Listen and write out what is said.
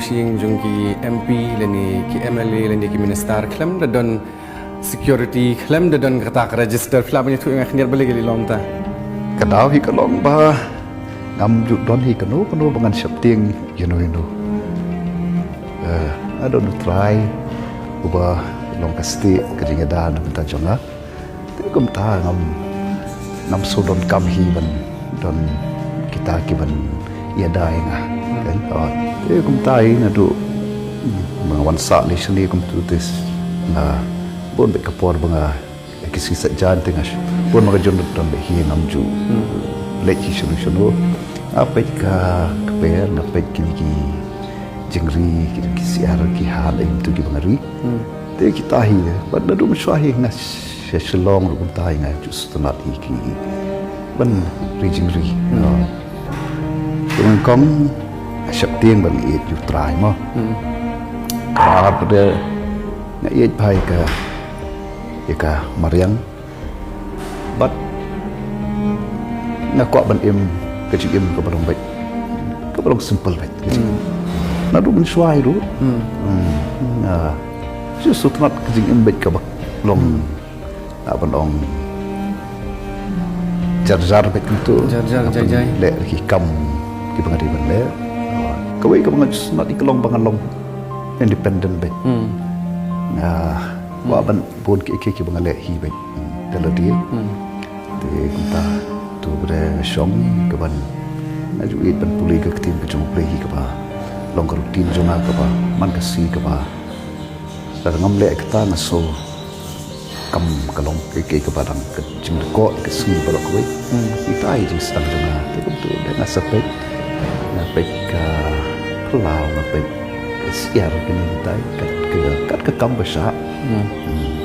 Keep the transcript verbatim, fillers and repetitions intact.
Jing jong ki M P lane ki M L A lane ki minister khlem da don security, khlem da don kata ka register, phi lah ban ïathuh ïa nga khyndiat balei ka long kumta? Ka daw hi ka long ba ngam ju don hi kano kano ba ngan sheptieng ïano ïano. Eh, nga don U Trai uba long ka stieh ka jingïada na bynta jong nga. Te kumta ngam, ngam shu donkam hi ban don kita kiban ïada ïa nga. Kan? Oh. Te kumta hi naduh ba nga wan sah lei shane kumta te nga bun beit ka por ba nga ki sngi Saitjaiñ te nga sh-, bun ba nga jur don beit hi, ngam ju leit hi shano shano. Nga peit ka kper, nga peit kine ki jingri, kine ki syiar, ki ha lei kumtu kiba nga ri. Te kita hi, bad naduh mynshuwa hi nga sha Shillong ruh kumta hi nga ju sngewtynnat hi ki ban ri jingri. Te nyngkong nga sheptieng ba nga ïeit ïa U Trai mo. Ka ar pat de nga ïeit bha ïa ka, ïa ka mariang. Bad nga kwah ban im ka jingim kaba long beit, kaba long simple beit. Naduh mynshuwa hi ruh. Hmm. Nga shu sngewtynnat ka jingim beit kaba long, ah, ban ong jar jar beit kumtu. Jar jar, jai jai. Leh ki kam kiba nga dei ban leh. Kawei kaba nga shu sngewtynnat ïa ka long ba nga long independent beit. Hmm. Nga kwah ban bun kiei kiei kiba nga leh hi beit. Hmm. Te lade. Hmm. Te kumta tu ba dei nga shong kaban nga ju ïeit ban pule ka ktien ka jong U Blei hi kaba long ka routine jong nga kaba man ka sngi kaba lada ngam leh kata nga sngew kam ka long kaei kaei kaba dang ka jingdkoh ka sngi baroh kawei. Hmm. Ita i jingsdang jong nga te kumtu de nga sa peit, nga peit ka phyllaw, nga peit ka syiar kine kitai kat ka, kat ka kam ba shah. Hmm. Hmm.